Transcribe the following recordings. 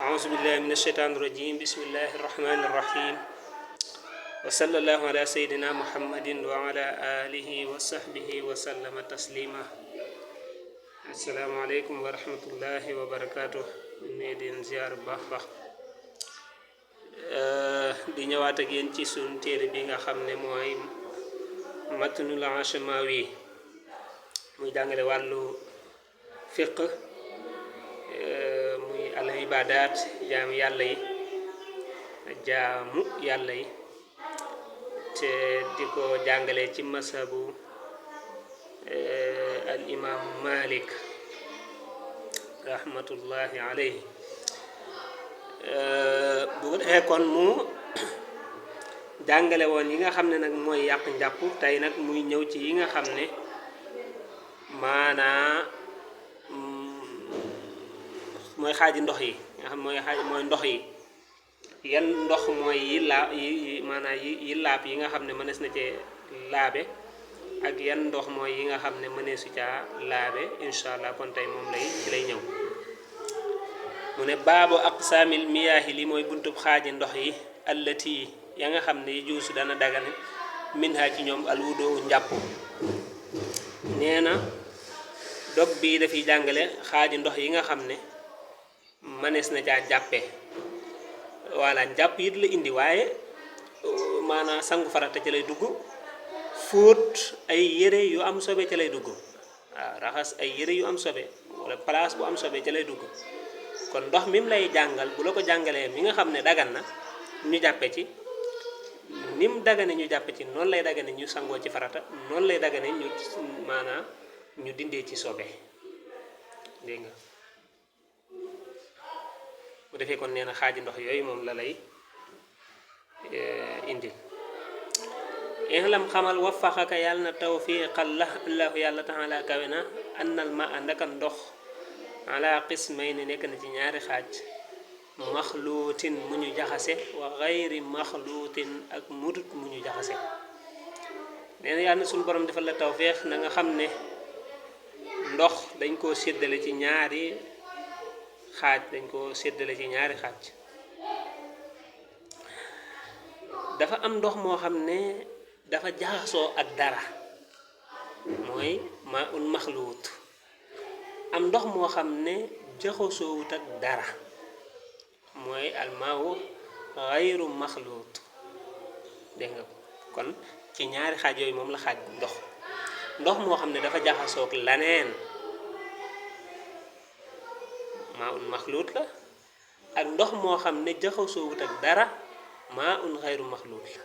أعوذ بالله من الشيطان الرجيم بسم الله الرحمن الرحيم وصلى الله على سيدنا محمد وعلى آله وصحبه وسلم تسليما السلام عليكم ورحمة الله وبركاته نيدين زيار باخ di ñëwaat ak yéen ci sun téere bi nga xam ne mooy matnul ashmawi muy jàngale wàllu fiq muy al ibadat jaamu yàlla yi te di ko jàngale ci masabu al imam Malik rahmatullahi alayhi bu ko defee kon mu jàngale woon yi nga xam ne nag mooy yàq njàpp tey nag muy ñëw ci yi nga xam ne maanaa mooy xaaji ndox yi nga xam mooy ndox yi yan ndox mooy yi laab yi nga xam ne mënees na cee laabe ak yan ndox mooy yi nga xam ne mëneesu caa laabe incha allah kon tey moom ci lay ñëw mu ne baabu aqsaamil miyaahi li mooy buntub xaaji ndox yi allati ya nga xam ne yi juusu dana dagane min ha ci ñoom alwudoo njàpp nee na dog bii dafiy jàngale xaaji ndox yi nga xam ne mënees na caa jàppe voilà njàpp it la indi waaye maanaam sangu farata ca lay dugg fóot ay yére yu am sobe ca lay dugg waaw raxas ay yére yu am sobe wala place bu am sobe ca lay dugg kon ndox mi mu lay jàngal bu la ko jàngalee mi nga xam ne dagan na ñu jàppe ci ni mu dagane ñu jàppe ci noonu lay dagane ñu sangoo ci farata noonu lay dagane ñu maanaam ñu dindee ci sobe dégg nga bu defee kon nee na xaaji ndox yooyu moom la lay indil ihlam xamal wafaxaka yàlla na tawfiqal la allahu yàlla taala kawe na annal ma ndaka ndox ala qismayni nekk na ci ñaari xaaj maxluutin mu ñu jaxase wa xayri maxluutin ak mudut mu ñu jaxase nee na yàlla na suñu borom defal la tawfiq na nga xam ne ndox dañ koo séddale ci ñaari xaaj dafa am ndox moo xam ne dafa jaxasoo ak dara mooy maa un maxluut am ndox moo xam ne jaxasoowut ak dara mooy almaawu xayru maxluut dégg nga kon ci ñaari xaaj yooyu moom la xaaj ndox moo xam ne dafa jaxasoo ak laneen maa un maxluut la ak ndox moo xam ne jaxasoowut ak dara maa un xayru maxluut la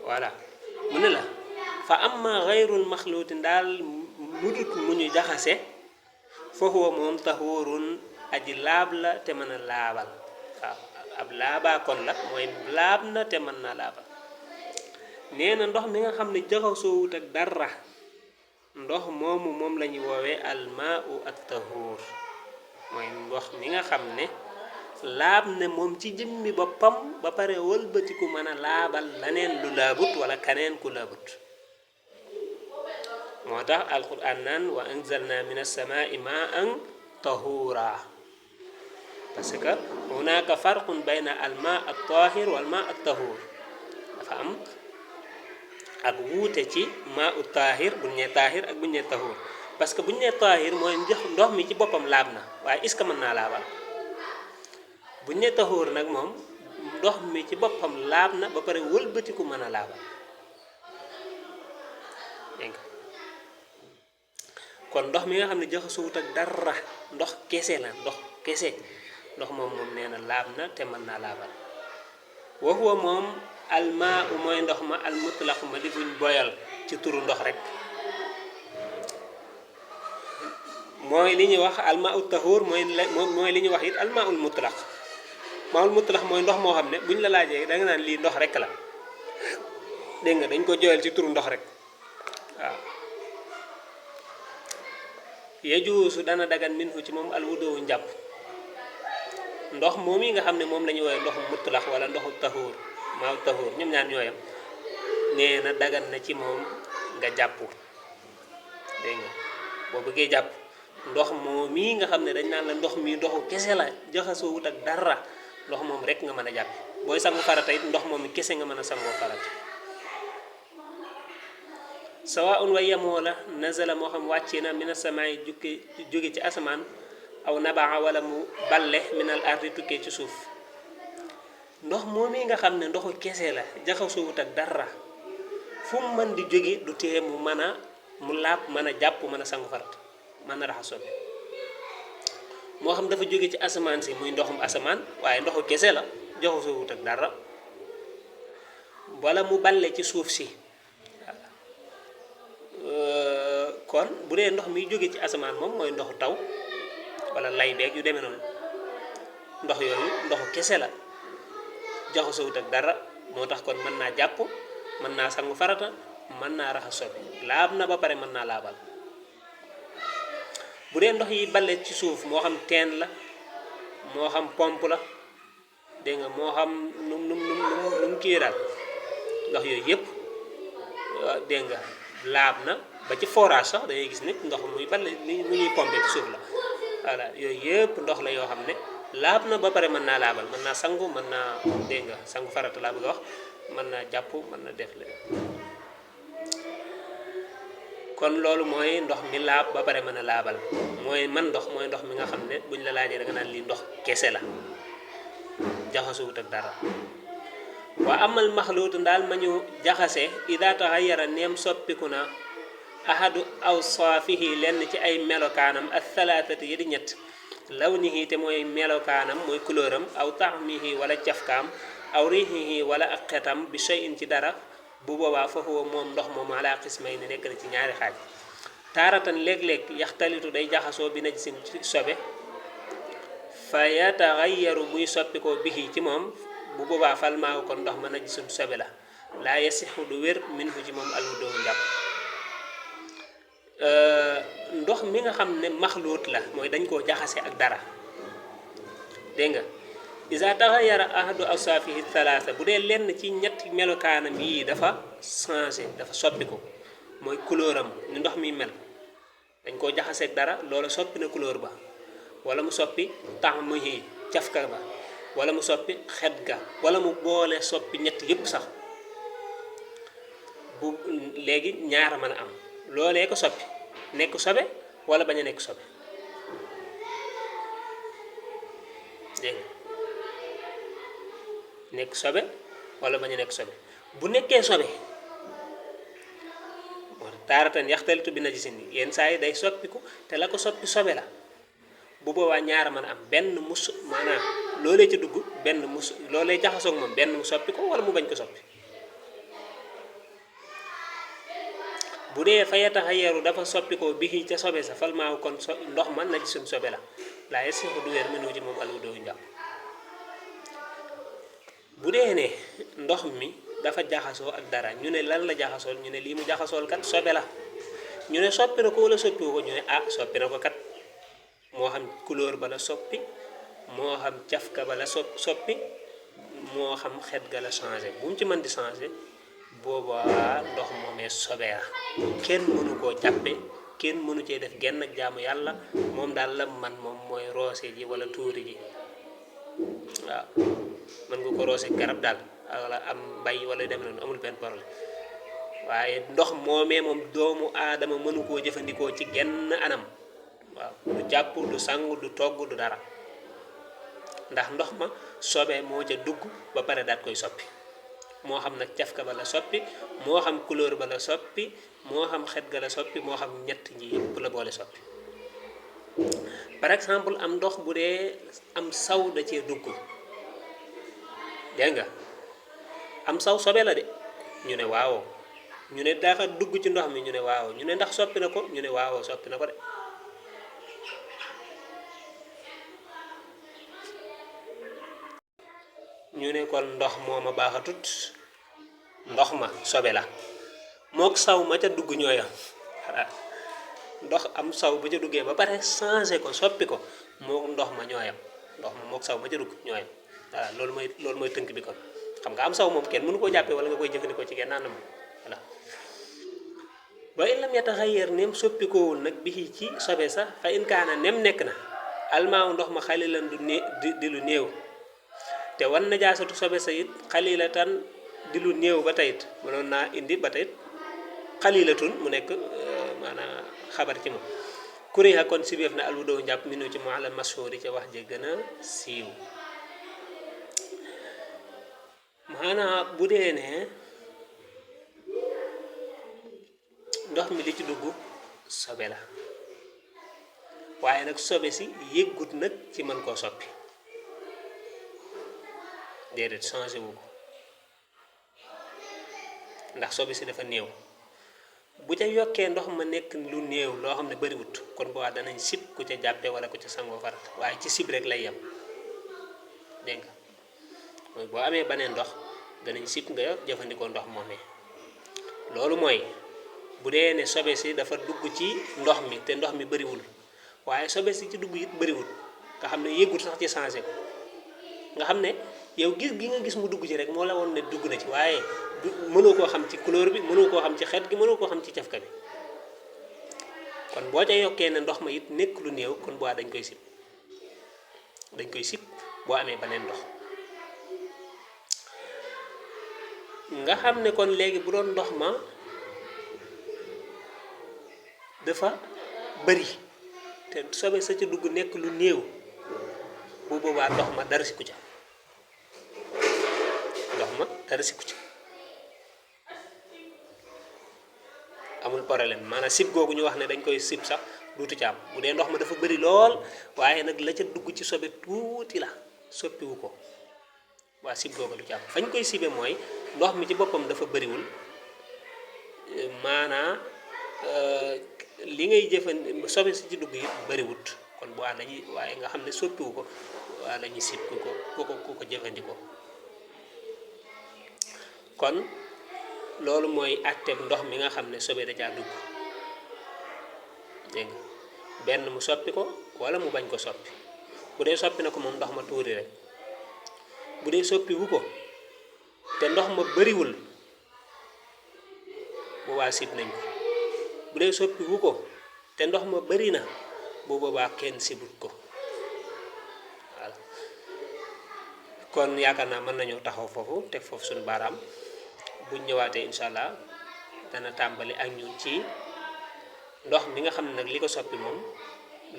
voilà mu ne la fa amma xayrul maxluutin daal mudut mu ñu jaxase fa huwa moom tahuurun aji laab la te mën a laabal waaw ab laabaa kon la mooy laab na te mën na laabal nee na ndox mi nga xam ne jaxasoowut ak dara ndox moomu moom la ñu woowee almaau at tahuur mooy ndox mi nga xam ne laab ne moom ci jëmmi boppam ba pare wëlbatiku mën a laabal laneen lu laabut wala kaneen ku laabut moo tax alquran naan wa anzalna min as-samaa'i maa'an tahuura parce que hunaka farqun bayna almaa at-taahir wal maa at-tahuur dafa am ak wuute ci maa ut taahir buñ ne taahir ak buñ ne tahuur parce que buñ ne taahir mooy ndox mi ci boppam laab na waaye est-ce que mën naa laabal buñ ne tahuur nag moom ndox mi ci boppam laab na ba pare wëlbatiku mën a laabal dégg nga kon ndox mi nga xam ne jaxasuwut ak dara ndox kese la ndox moom nee na laab na te mën naa laabal wa huwa moom almaa u mooy ndox ma al mutlaq ma di buñ boyal ci turu ndox rek mooy li ñuy wax almaa ut tahuur mooy li ñuy wax it almaa ul mutlaq maaul mutlaq mooy ndox moo xam ne buñ la laajee da nga naan lii ndox rek la dégg nga dañ ko joyal ci turu ndox rek waaw yajuusu dana dagan minhu ci moom alwudoo njàpp ndox moom yi nga xam ne moom la ñuy woowee ndoxu mutlaq wala ndoxu tahuur maaw tahuur ñoom ñaar ñooyam nee na dagan na ci moom nga jàpp dégg nga boo bëggee jàpp ndox moo mii nga xam ne dañ naan la ndox mii ndoxu kese la jaxasoo wut ak dara ndox moom rek nga mën a jàppe booy sangu farata it ndox moom kese nga mën a sangoo farata sawaun wa yemoo la nazala moo xam wàccee na mina samaay jóge ci asamaan aw nabaa wala mu balle minal ardi tukkee ci suuf ndox moom mii nga xam ne ndoxu kese la jaxasoo wut ak dara fu mu mën di jóge du tee mu mën a mu laab mën a jàpp mën a sangu farata mën na raxas sobe moo xam dafa jóge ci asamaan si muy ndoxum asamaan waaye ndoxu kese la jaxasoo wut ak dara wala mu balle ci suuf si kon bu dee ndox mi jóge ci asamaan moom mooy ndoxu taw wala lay beeg yu demee noonu ndox yooyu ndoxu kese la jaxasoo wut ak dara moo tax kon mën naa jàpp mën naa sangu farata mën naa raxas sobe laab na ba pare mën naa laabal bu dee ndox yi balle ci suuf moo xam teen la moo xam pompe la dégg nga moo xam nu mu kii daal ndox yooyu yëpp dégg nga laab na ba ci forage sax dangay gis nit ndox muy balle ni ñuy pompe ci suuf la voilà yooyu yëpp ndox la yoo xam ne laab na ba pare mën naa laabal mën naa sangu mën naa dégg nga sangu farata laa bëgg a wax mën naa jàpp mën na def la kon loolu mooy ndox mi laab ba pare mën a laabal mooy ndox mooy ndox mi nga xam ne buñ la laajee da nga naan lii ndox kese la jaxasuwut ak dara wa amal maxluutu ndaal ma ñu jaxase ida taxayara neem soppiku na ahadu awsaafihi lenn ci ay melokaanam ak thalaatati yi di ñett lawnihi te mooy melokaanam mooy couleuram aw taxmihi wala cafkaam aw riixihi wala ak xetam bi shay'in ci dara bu boobaa fa huwa moom ndox moom ala qismay ni nekk na ci ñaari xaaj taaratan léeg-léeg yaxtalitu day jaxasoo bi najsin ci sobe fa yataxayaru muy soppikoo bihi ci moom bu boobaa falmaawu kon ndox ma najsun sobe la laa yasixu du wér minhu ci moom alwudoo njàpp ndox mi nga xam ne maxluut la mooy dañ koo jaxase ak dara dégg nga isa taxayara ahadu awsaafihi thalaatha bu dee lenn ci ñetti melokaanam yii dafa changé dafa soppiku mooy couleuram ni ndox mi mel dañ koo jaxase ak dara loola soppi na couleur ba wala mu soppi taxmuhi cafka ba wala mu soppi xet ga wala mu boole soppi ñett yépp sax bu léegi ñaara mën a am loolee ko soppi nekk sobe wala bañ a nekk sobe dégg nga nekk sobe wala bañ a nekk sobe bu nekkee sobe taaratan yaxtalitu bi najisin yenn saa yi day soppiku te la ko soppi sobe la bu boobaa ñaara mën a am benn mus maanaam loolee ci dugg benn mus loolee jaxasoog moom benn mu soppi ko wala mu bañ ko soppi bu dee fa yataxayaru dafa soppi ko bi ca sobe sa falmaaw kon ndox man na gisun sobe la laa yasixu du wér mënu ci moom alwudoo njàpp bu dee ne ndox mi dafa jaxasoo ak dara ñu ne lan la jaxasool ñu ne lii mu jaxasool kat sobe la ñu ne soppi na ko wala soppiwu ko ñu ne ah soppi na ko kat moo xam couleur ba la soppi moo xam cafka ba la soppi moo xam xet ga la changé bu mu ci mën di changé boobaa ndox moomee sobe la kenn mënu koo jàppe kenn mënu cee def genn ak jaamu yàlla moom daal la man moom mooy roose ji wala tuuri ji waaw mën nga ko roose garab daal wala am mbay wala dem noonu amul benn problème waaye ndox moomee moom doomu aadama mënu koo jëfandikoo ci genn anam waaw du jàpp du sangu du togg du dara ndax ndox ma sobe moo ca dugg ba pare daat koy soppi moo xam nag cafka ba la soppi moo xam couleur ba la soppi moo xam xet ga la soppi moo xam ñett ñi yëpp la boole soppi par exemple am ndox bu dee am saw da cee dugg dégg nga am saw sobe la de ñu ne waaw ñu ne dafa dugg ci ndox mi ñu ne waaw ñu ne ndax soppi na ko ñu ne waaw soppi na ko de ñu ne kon ndox mooma baaxatut ndox ma sobe la mook saw ma ca dugg ñooyam ndox am saw ba ca duggee ba pare changé ko soppi ko mook ndox ma ñooyam ndox ma mook saw ma ca dugg ñooyam voilà loolu mooy tënk bi kon xam nga am saw moom kenn mënu koo jàppee wala nga koy jëfandikoo ci genn anam voilà ba in lam yataxayyar nem soppikoowul nag bi ci sobe sax fa in kaana nem nekk na almaaw ndox ma xalilan di lu néew te wan najaasatu sobe sa it xalilatan di lu néew ba tayit mënoon naa indi ba tayit xalilatun mu nekk maanaam xabar ci moom kuriha kon sibeef na alwudo njàpp minu ci mu ala mashhuri ca wax je gën a siiw maanaam bu dee ne ndox mi li ci dugg sobe la waaye nag sobe si yëggut nag ci mën koo soppi déedéet changé wu ko ndax sobe si dafa néew bu ca yokkee ndox ma nekk lu néew loo xam ne bariwut kon boo danañ sib ku ca jàppe wala ku ca sangoo farat waaye ci sib rek lay yem dégg nga mooy boo amee baneen ndox danañ sib nga jëfandikoo ndox moomee loolu mooy bu dee ne sobe si dafa dugg ci ndox mi te ndox mi bariwul waaye sobe si ci dugg it bariwul nga xam ne yëggut sax ci changé ko nga xam ne yow gis gi nga gis mu dugg ci rek moo la woon ne dugg na ci waaye mënoo koo xam ci couleur bi mënoo koo xam ci xet gi mënoo koo xam ci cafka bi kon boo ca yokkee ne ndox ma it nekk lu néew kon boo dañ koy sib boo amee beneen ndox nga xam ne kon léegi bu doon ndox ma dafa bari te sobe sa ca dugg nekk lu néew bu boobaa ndox ma dara si ku ca amul problème maanaam sib googu ñu wax ne dañ koy sib sax duutu ca am bu dee ndox ma dafa bari lool waaye nag la ca dugg ci sobe tuuti la soppiwu ko waa sib googu du ca am fañ koy sibe mooy ndox mi ci boppam dafa bariwul maanaa li ngay jëfand sobe si ci dugg yi bariwut kon bu waa dañuy waaye nga xam ne soppiwu ko waa dañuy sib ku ko jëfandikoo kon loolu mooy àtteeb ndox mi nga xam ne sobe da caa dugg dégg nga benn mu soppi ko wala mu bañ ko soppi bu dee soppi na ko moom ndox ma tuuri rek bu dee soppi wu ko te ndox ma bariwul bu waa sib nañ ko bu dee soppi wu ko te ndox ma bari na bu boobaa kenn sibut ko voilà kon yaakaar naa mën nañoo taxaw foofu teg foofu suñu baaraam buñ ñëwaatee incha allah dana tàmbali ak ñun ci ndox mi nga xam ne nag li ko soppi moom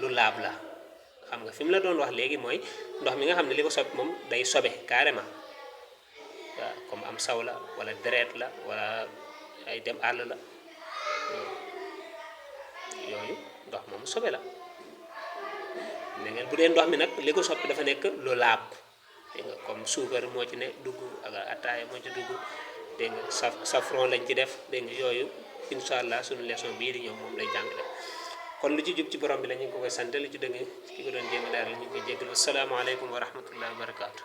lu laab la xam nga fi mu la doon wax léegi mooy ndox mi nga xam ne li ko soppi moom day sobe carrément waaw comme am saw la wala deret la wala ay dem àll la yooyu ndox moom sobe la léegi bu dee ndox mi nag li ko soppi dafa nekk lu laab dégg nga comme suukar moo ci ne dugg ak ataaya moo ci dugg dégg nga safron lañ ci def dégg nga yooyu incha allah suñu leçon bii di ñëw moom lay jàngale kon lu ci jub ci borom bi la ñu ngi ko koy sant lu ci dëgg ki ko doon jéem a daal ñu ngi koy jéggal asalaamaaleykum wa rahmatullahi wa barakaatu.